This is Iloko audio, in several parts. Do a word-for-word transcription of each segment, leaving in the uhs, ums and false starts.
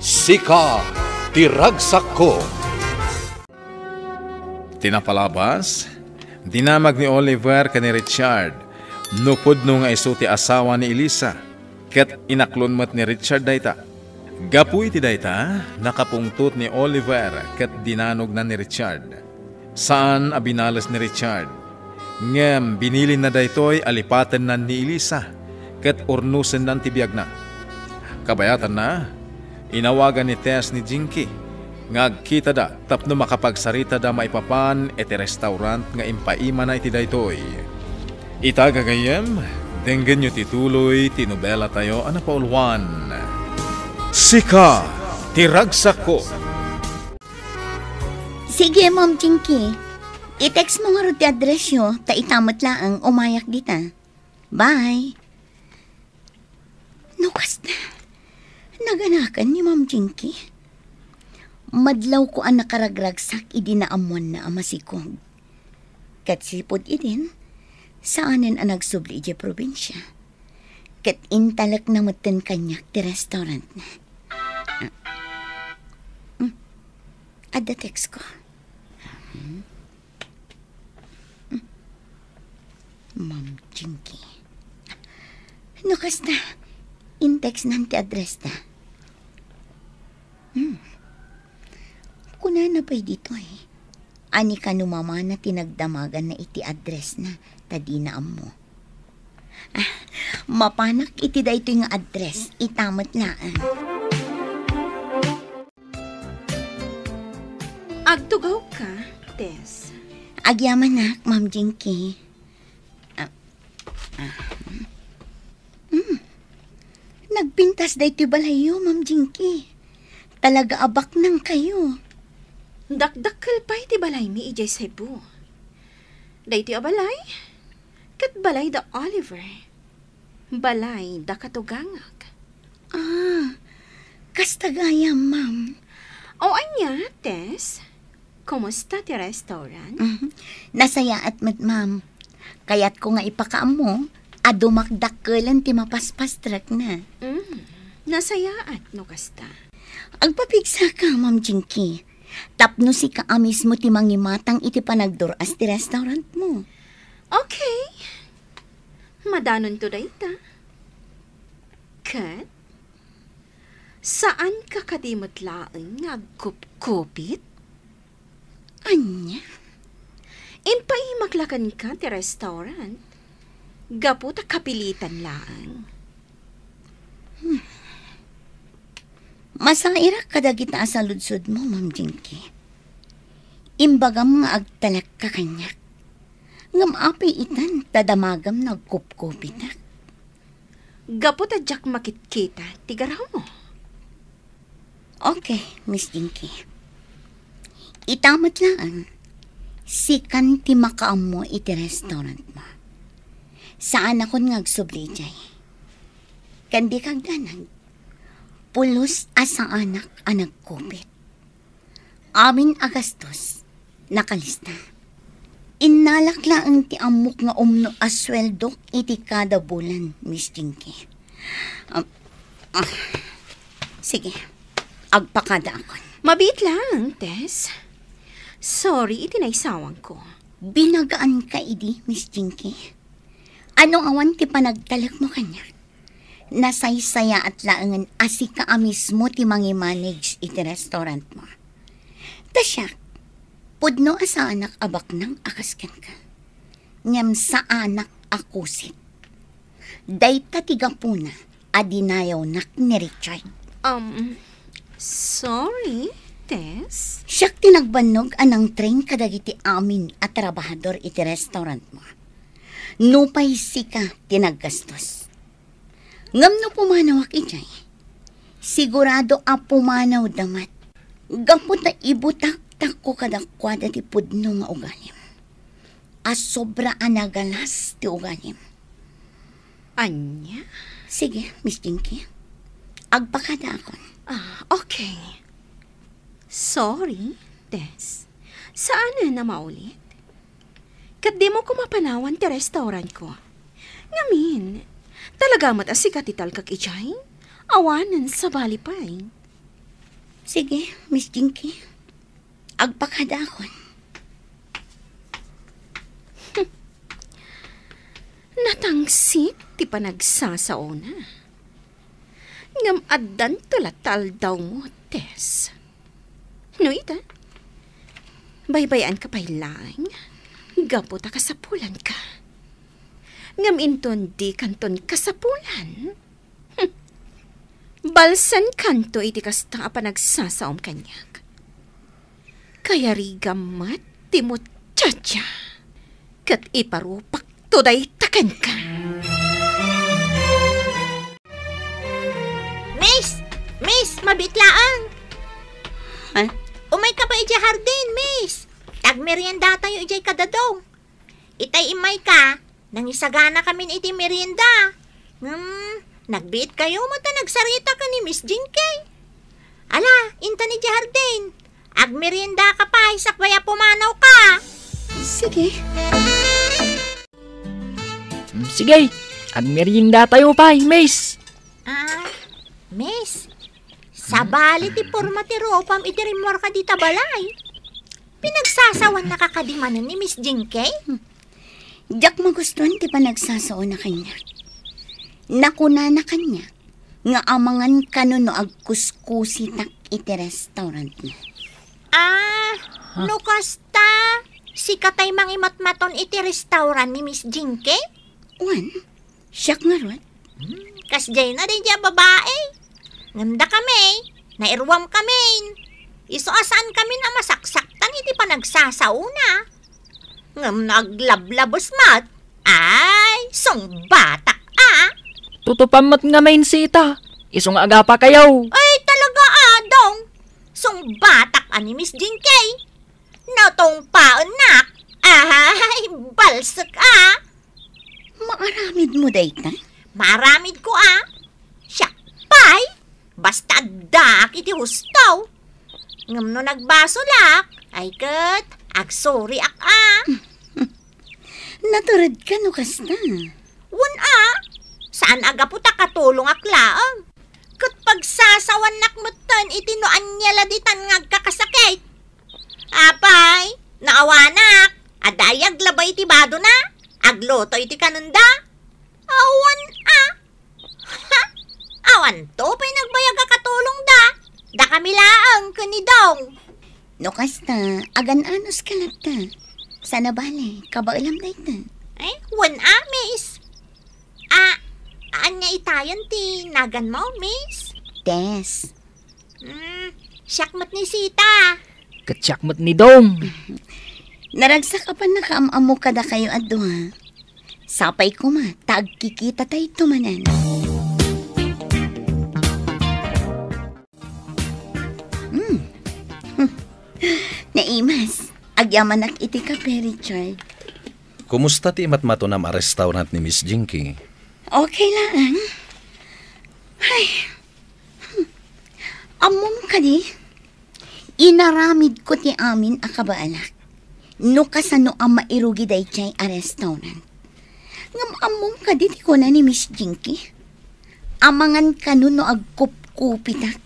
Sika ti ragsakko. Ti napalabas, dinamag ni Oliver ken ni Richard no pudno nga isu ti asawa ni Elisa, ket inaklon met ni Richard dayta. Gapu iti dayta, nakapungtot ni Oliver ket dinanogna ni Richard. Saan a binales ni Richard, ngem binilinna daytoy a lipatennan ni Elisa ket urnosennan ti biagna. Kabayatanna, inawagan ni Tess ni Jinky nga agkitada tapno makapagsaritada maipapan iti restaurant nga impaimana iti daytoy. Ita, gagayyem, denggenyo ti tuloy ti nobelatayo a napauluan, Sika ti Ragsakko. Sige, Ma'am Jinky. I-text mo ngarud ti addressyo, ta ita met laeng umayak dita. Bye. No kasta, naganakan ni Ma'am Jinky. Madlawko a nakaragragsak idi naammoanna a masikog. Ket sipud idin, saanen a nagsubli idiay probinsia. Ket intalekna metten kaniak ti restaurantna. Ah. Hmm. Adda textko. Hmm. Ma'am Jinky. No kasta, intextnan ti addressda. Hmm. Kunana pay ditoy. Ani kano mamana ti nagdamaganna iti addressna, ta dina ammo. Ah, mapanak iti daytoy nga address, ita met laeng. Agtugawka, Tess. Agyamanak, Ma'am Jinky. Ah, ah. Hmm. Nagpintas daytoy balayyo, Ma'am Jinky. Talaga a baknangkayo. Dakdakkel pay ti balaymi idiay Cebu. Daytoy a balay, ket balay da Oliver. Balay da katugangak. Ah, kasta gayam, ma'am. O ania, Tess? Kumusta ti restaurant? Mhm. Nasayaat met, ma'am. Kayatko nga ipakaammo a dumakdakkelen ti mapaspastrekna. Mm, nasayaat no kasta. Agpapigsaka, Ma'am Jinky. Tapno sika a mismo ti mangimatang iti panagdur-as ti restaurantmo. Okay. Madanonto dayta. Ket, saanka kadi met laeng nga agkupkupit? Ania? Impaimak la kenka ti restaurant. Gapu ta kapilitan laeng. Hmm. Masairak kadagita a saludsodmo, Ma'am Jinky. Imbagam nga agtalekka kaniak. Ngem apay itan ta damagam nga agkupkupitak? Gapu ta diak makitkita ti garawmo. Okay, Miss Jinky. Ita met laeng, sikan ti makaammo iti restaurantmo. Saanakon nga agsubli idiay. Ken dika agdanag, pulos a saanak a nagkupit. Amin a gastos, nakalista. Innalak laeng ti ammok nga umno a sueldok iti kada bulan, Miss Jinky. Ah, ah, sige, agpakadaakon. Mabiit lang, Tess. Sorry iti naisawangko. Binagaanka idi, Miss Jinky. Ano awan ti panagtalekmo kaniak? Nasaysayaat laengen a sika a mismo ti mangimanage iti restaurantmo. Ta siak, pudno a saanak a baknang a kas kenka. Ngem saanak a kusit. Dayta ti gapuna a dinayawnak ni Richard. Um, sorry, Tess. Siak ti nagbannog a nangtrain kadagiti amin a trabahador iti restaurantmo. Nupay sika ti naggastos. Ngem no pumanawak idiay, sigurado a pumanawda met. Gapu ta ibutaktakko kadakuada ti pudno nga ugalim. A sobra a nagalas ti ugalim. Ania? Sige, Miss Jinky. Agpakadaakon. Ah, okay. Sorry, Tess. Saanen a maulit? Ket dimo koma panawan ti restaurantko. Ngamin, talaga met a sika ti talkak idiay? Awanen sabali pay. Sige, Miss Jinky. Agpakadakon. Natangsit ti panagsasaona. Ngem addanto la ta aldawmo, Tess. No ita, baybay-anka pay laeng, gapu ta kasapulanka. Ngem inton dikanton kasapulan, hmm, balsenkanto iti kasta a panagsasaom kaniak. Kayarigam met ti muchacha, ket iparupakto dayta kenka. Miss! Miss! Mabiit laeng! Ha? Umayka pay idiay hardin, Miss! Tagmeriendatayo idiay kadadong. Itay immayka, nangisaganakamin iti merienda. Hmm, nagbiitkayo met a nagsarita ken ni Miss Jinky. Ala, intan idiay hardin. Agmeriendaka pay sakbay a pumanawka. Sige. Hmm, sige, agmeriendatayo pay, Miss. Ah, Miss, sabali ti porma ti rupam iti rimmuarka dita balay. Pinagsasawannaka kadi manen ni Miss Jinky? Hmm. Diak magustuan ti panagsasaona kaniak. Nakunana kaniak nga amangan kano no agkuskusitak iti restaurantna. Ah, Ha? No kasta, sika tay mangimatmaton iti restaurant ni Miss Jinky? Wen, siak ngarud. Hmm, kasdiay na daydiay a babai. Ngem dakami, nairuamkamin. Isu a saankamin a masaksaktan iti panagsasaona. Ngem no aglablabes met, ay, sungbatak a. Tutupam met ngamin sita, isu nga agapakayo. Ay, talaga a, Dong. Sungbatak a ni Miss Jinky. No tungpaennak, ay, balsek a. Maaramidmo dayta? Maaramidko a. Siak pay, basta addaak iti husto. Ngem no nagbasolak, ay ket agsoriak a. Naturedka no kasta. Wen a, saan a gapu ta katulongak laeng. Ket pagsasawannak metten iti no ania la ditan nga agkakasakit. Apay, naawanak, adda aya aglaba iti badona, agluto iti kanenda. Awan a. Ha? Awanto pay nagbayag a katulongda. Dakami laeng ken ni Dong. No kasta, agan-anos ka latta. Sana bale, kabaelam dayta. Eh, wen a, miss. Ah, ania itayen ti naganmo, miss? Tess. Hmm, siak met ni Sita. Ket siak met ni Dong. Naragsak a pannakaam-ammo kadakayo a dua. Sapay koma ta agkikita tayto manen. Hmm. Naimas, agyamanak iti kape, Richard. Kumusta ti imatmatonam a restaurant ni Miss Jinky? Okay laeng. Ay. Hmm. Ammom kadi? Inaramidko ti amin a kabaelak. No kasano a mairugi daydiay a restaurant. Ngem ammom kadi ti kuna ni Miss Jinky? Amangan kano no agkupkupitak.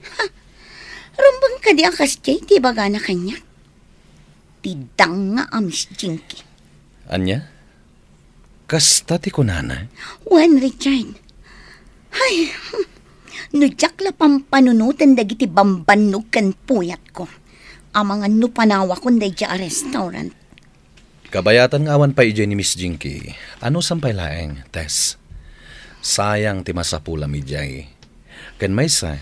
Ha! Rumbeng kadi a kasdiay ti ibagana kaniak? Ti danga a Miss Jinky. Ania? Kasta ti kunana? Wen, Richard. Ay, no diak la pampanunoten dagiti bambannog ken puyatko, amangan no panawakon daydiay a restaurant. Kabayatan nga awan pay idiay ni Miss Jinky. Anusam pay laeng, Tess. Sayang ti masapulam idiay. Ken maysa,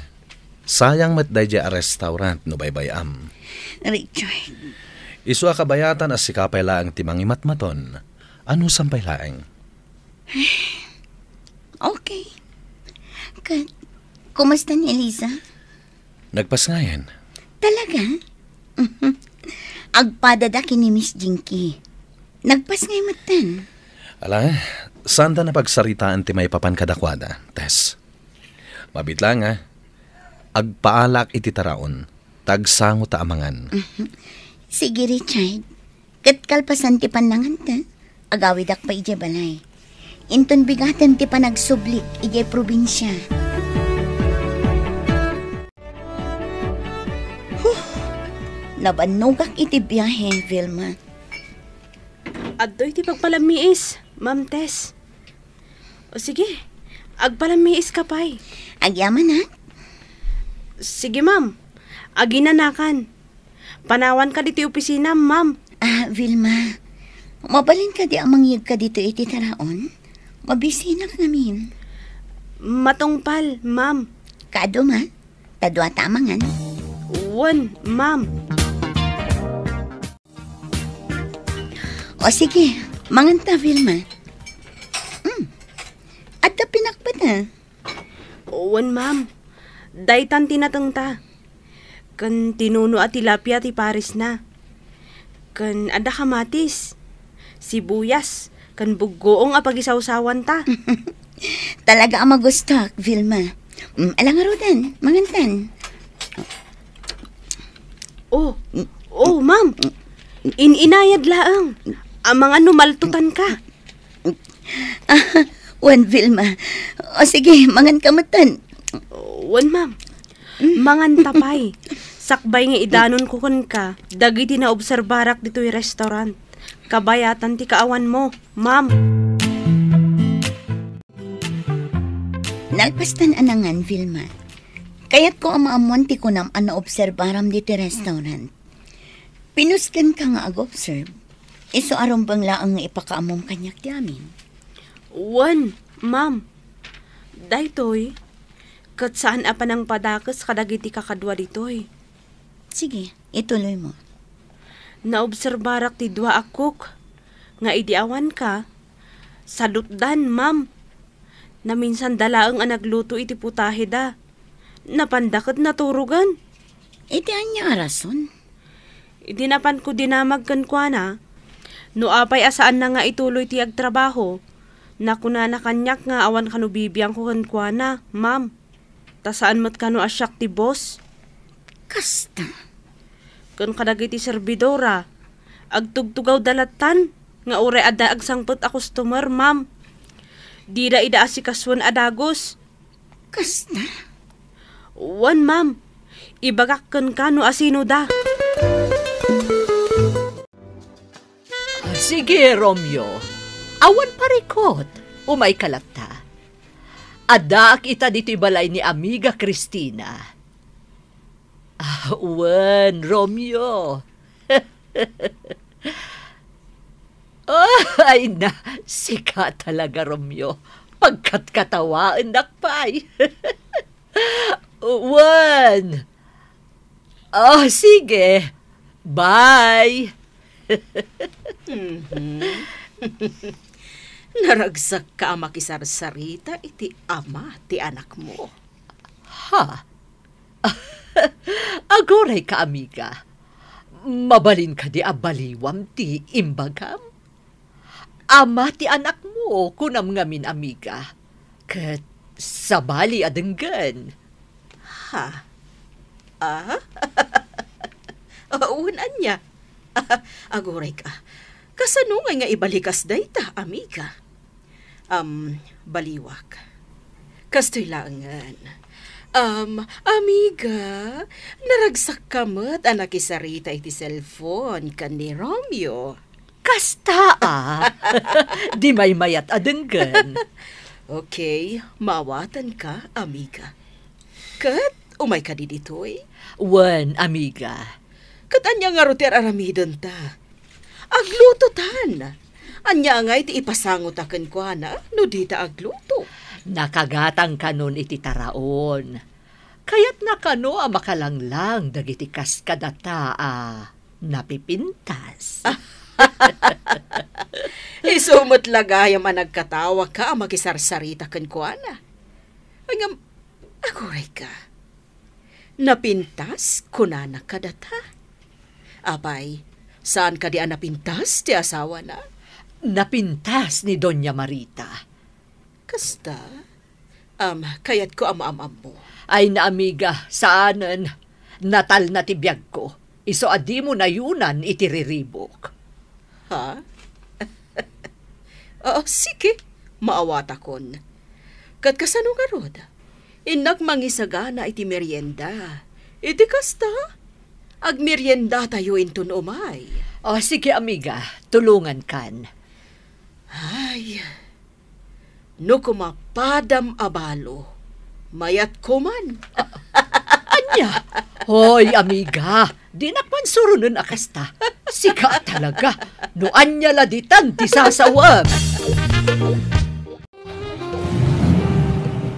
sayang met daydiay a restaurant no baybay-am. Richard. Isu a kabayatan a sika pay laeng ti mangimatmaton. Anusam pay laeng? Okay. Ket, kumusta ni Eliza? Nagpasngayan. Talaga? Mhm. Agpadada ken ni Miss Jinky. Nagpasngay metten. Ala, saanda napagsaritaan ti maipapan kadakuada, Tess. Mabiit laeng a, agpaalaak iti taraon, ta agsango ta amangan. Mhm. Sige, Richard. Ket kalpasan ti pannanganta, agawidak pay idiay balay. Inton bigaten ti panagsublik idiay probinsia. Nabannogak iti biahe, Vilma. Adtoy ti pagpalammiis, Ma'am Tess. O sige, agpalammiiska pay. Agyamanak? Sige, ma'am. Aginanakan. Panawanka ditoy opisinam, ma'am. Ah, Vilma, mabalin kadi a mangyegka ditoy iti taraon? Mabisinak ngamin. Matungpal, ma'am. Kaadu, ma? Ta duata a mangan. Wen, ma'am. O sige, manganta, Vilma. Mm. Adda pinakpeta. Wen, ma'am. Daytan ti natengta. Ken tinuno a tilapia ti parisna. Ken adda kamatis, sibuyas, ken buggoong a pagisawsawanta. Talaga a magustuak, Vilma. Mm, ala ngaruden, mangantan. Oh, oh, ma'am. In-inayad laeng. Amangan no maltutanka. Ah, wen, Vilma. O sige, manganka metten. Wen, ma'am. Manganta pay. Sakbay nga idanonko kenka dagiti naobserbarak ditoy restaurant. Kabayatan ti kaawanmo, ma'am. Nalpastan a nangan, Vilma. Kayatko a maammuan ti kunam a naobserbaram ditoy restaurant. Pinuskenka nga ag-observe. Isu a rumbeng laeng nga ipakaammom kaniak ti amin. Wen, ma'am. Daytoy, ket saan a panangpadakes kadagiti kakadua ditoy. Sige, ituloymo. Naobserbarak ti dua a cook nga idi awanka, sadutdan, ma'am. Naminsanda laeng a nagluto iti putaheda. Napanda ket naturogen. Iti ania a rason? Idi napanko dinamag kenkuana, no apay a saanna nga ituloy ti agtrabaho, nakunana kaniak nga awan kano bibiangko kenkuana, ma'am. Ta saan met kano a siak ti boss. Kasta? Ken kadagiti serbidora, agtugtugawda lattan nga uray adda agsangpet a customer, ma'am. Dida ida asikasuen a dagus. Kasta? Wen, ma'am. Ibagak kenka no asinoda. Sige, Romeo. Awan parikot. Umayka latta. Addaak ita ditoy balay ni amiga Cristina. Ah, wen, Romeo. Oh, ay na, sika talaga, Romeo. Pagkatkatawaennak pay. Wen. Oh, sige. Bye. Mhm. Naragsakka a makisarsarita iti ama ti anakmo. Ha? Agurayka, amiga. Mabalin kadi a baliwam ti imbagam? Ama ti anakmo, kunam ngamin, amiga. Ket sabali a denggen. Ha? Ah? Wen ania? Agurayka. Kasano ngay nga ibalikas dayta, amiga? Am, baliwak. Kastoy laengen. Am, amiga, naragsakka met a nakisarita iti cellphone ken ni Romeo. Kasta a. Di maymayat a denggen. Okay, maawatanka, amiga. Ket umayka ditoy? Wen, amiga. Ket ania ngarud ti ar-aramidenta? Aglutotan. Ania ngay ti ipasangota kenkuana no dita agluto? Nakagatang kanon iti taraon. Kayatna kano a makalanglang dagiti kas kadata a napipintas. Isu met la gayam a nagkatawaka a makisarsarita kenkuana. Ngem, agurayka. Napintas, kunana kadata. Apay, saan kadi a napintas ti asawana? Napintas ni Doña Marita. Kasta? Am, kayatko a maam-ammo. Ay na, amiga, saanen. Natalna ti biagko. Isu a dimo nayunan iti riribuk. Ha? Oo, sige. Maawatakon. Ket kasano ngarud? Innak mangisagana iti merienda. Iti kasta, Agmeriendatayo inton umay. O, sige, amiga, tulongankan. Ay, no kumapadam a balo, mayatko man. Ania? Hoy, amiga, dinak man suronen a kasta. Sika talaga. No ania la ditan ti sasawem.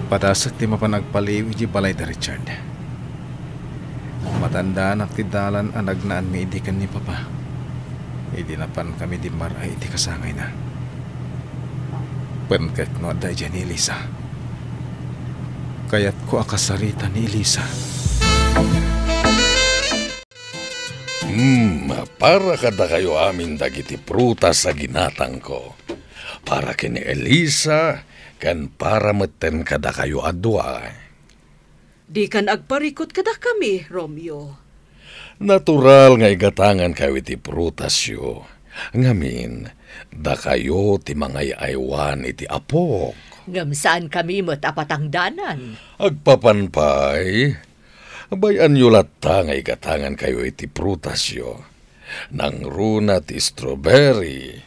Padasek ti mapan agpaliiw iti balay da Richard. Matandaanak ti dalan a nagnaanmi idi ken ni Papa. Idi napankami dimmar-ay iti kasangayna. Pen ket no adda idiay ni Elisa, kayatko a kasarita ni Elisa. Hmm, para kadakayo amin dagiti prutas a ginatangko. Para ken ni Elisa, ken para metten kadakayo a dua. Dikan agparikut kadakami, Romeo. Natural nga igatangankayo iti prutasyo. Ngamin, dakayo ti mangay-aywan iti apok. Ngem saankami met a patangdanan. Agpapan pay, bay-anyo latta nga igatangankayo iti prutasyo. Nangruna ti strawberry.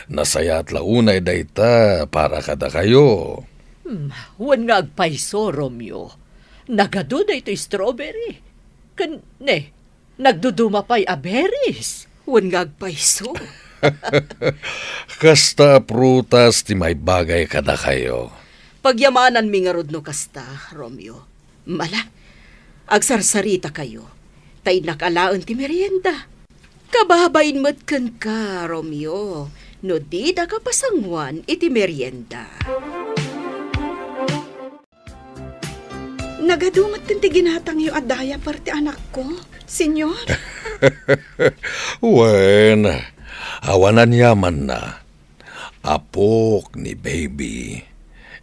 Nasayaat la unay dayta para kadakayo. Hmm, wen nga agpayso, Romeo. Nagadu daytoy strawberry. Ken, ne, nagduduma pay a berries. Wen nga agpayso. Kasta a prutas ti maibagay kadakayo. Pagyamananmi ngarud no kasta, Romeo. Mala, agsarsaritakayo, ta innak alaen ti merienda. Kababain met kenka, Romeo, no didaka pasanguan iti merienda. Nagadu met ti ginatangyo a diaper ti anakko, Senyor? Wen, awan aniamanna. Apok ni Baby.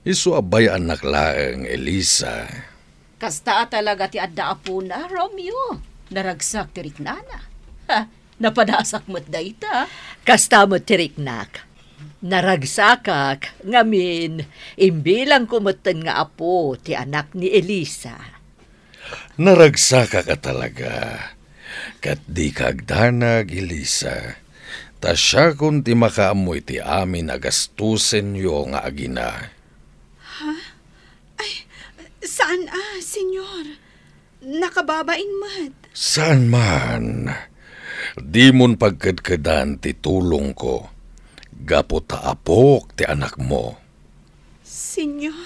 Isu a bay-annak laeng, Elisa. Kasta a talaga ti adda apona, Romeo. Naragsak ti riknana. Ha, napadasak met dayta. Kasta met ti riknak. Naragsakak, ngamin, imbilangko metten nga apo ti anak ni Elisa. Naragsakak a talaga, ket dika agdanag, Elisa, ta siakon ti makaammo iti amin a gastusenyo nga agina. Ha? Ay, saan a, Senyor. Nakababain met. Saan man. Dimon pagkedkedan ti tulongko. Gapu ta apok ti anakmo. Senyor.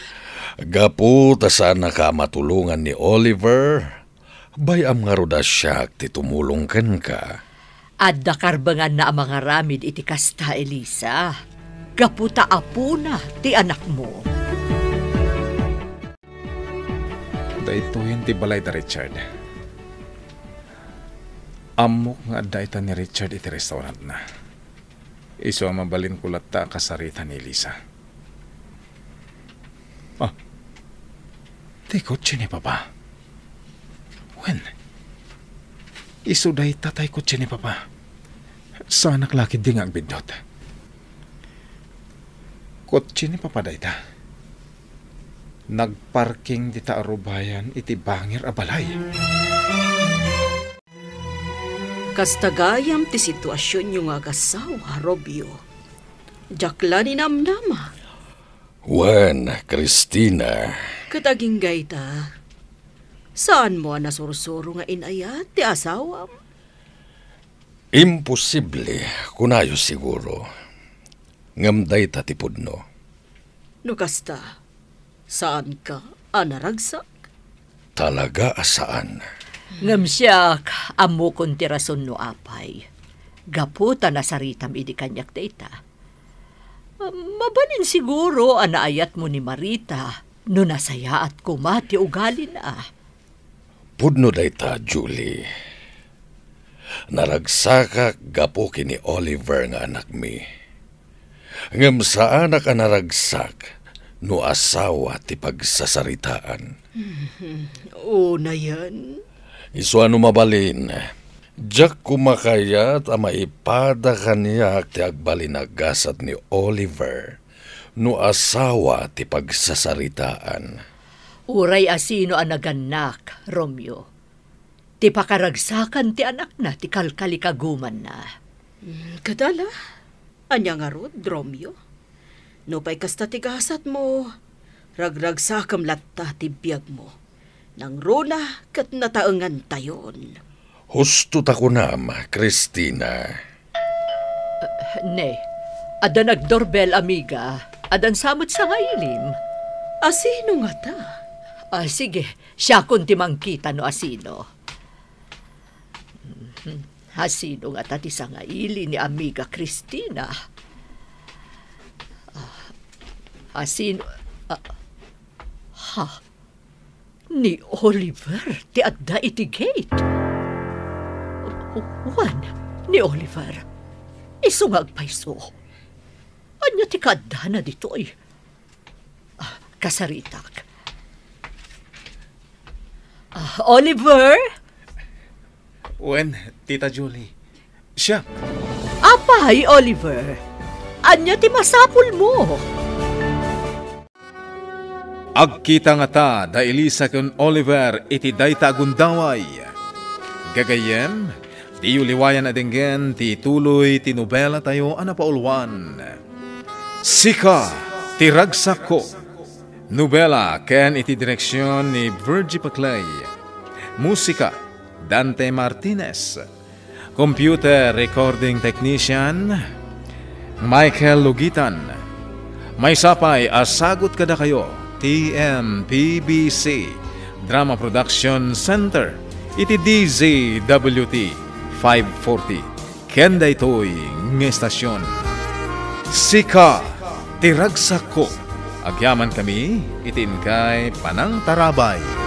Gapu ta saannaka a matulongan ni Oliver, bay-am ngarud a siak ti tumulong kenka. Adda karbenganna a mangaramid iti kasta, Elisa. Gapu ta apona ti anakmo. Daytoyen ti balay da Richard. Ammok nga adda ita ni Richard iti restaurantna. Isu a mabalinko latta a kasarita ni Elisa. Ah, ti kotse ni Papa. Wen, isu dayta tay kotse ni Papa. Saanak la ketdi nga agbiddut. Kotse ni Papa dayta. Nagparking dita a rubayan iti bangir a balay. Kasta gayam ti situasionyo nga agassawa, Romeo. Diak la ninamnama. Wen, Christina. Ket agingga ita, saanmo a nasursuro nga in-ayat ti asawam? Imposible, kunayo siguro. Ngem dayta ti pudno. No kasta, saanka a naragsak? Talaga a saan. Ngem siak, ammokon ti rason no apay. Gapu ta nasaritam idi kaniak dayta. Mabalin siguro a naayatmo ni Marita no nasayaat koma ti ugalina. Pudno dayta, Julie. Naragsakak gapu ken ni Oliver nga anakmi. Ngem saanak a naragsak no asawa ti pagsasaritaan. Unayen? Isu a no mabalin, diak koma kayat a maipada kaniak ti agbalin a gasat ni Oliver no asawa ti pagsasaritaan. Uray a sino a nagannak, Romeo, ti pakaragsakan ti anakna ti kalkalikagumanna. Mm, ket ala, ania ngarud, Romeo? Nupay kasta ti gasatmo, ragragsakem latta ti biagmo. Nangruna ket nataengantayon. Husto ta kunam, Christina. Ne, adda nagdorbel, amiga. Addan sa met sangailim. Asino ngata? Ah, sige, siakon ti mangkita no asino. Mhm. Asino ngata ti sangaili ni amiga Christina? Ah, asino? Ah, ha? Ni Oliver ti adda iti gate. Wen, ni Oliver. Isu nga agpayso. Ania ti kaaddana ditoy? Ah, kasaritak. Ah, Oliver? Wen, Tita Julie. Siak. Apay, Oliver? Ania ti masapulmo? Agkita ngata da Elisa ken Oliver iti dayta a gundaway. Gagayyem, diyo liwayan a denggen ti tuloy ti nobelatayo a napauluan, Sika ti Ragsakko. Nobela ken iti direksion ni Virgie Paclay. Musika, Dante Martinez. Computer recording technician, Michael Lugitan. Maysa pay a sagut kadakayo ti M P B C Drama Production Center iti D Z W T five forty. Ken daytoy nga estasion, Sika ti Ragsakko. Agyamankami iti inkay panangtarabay.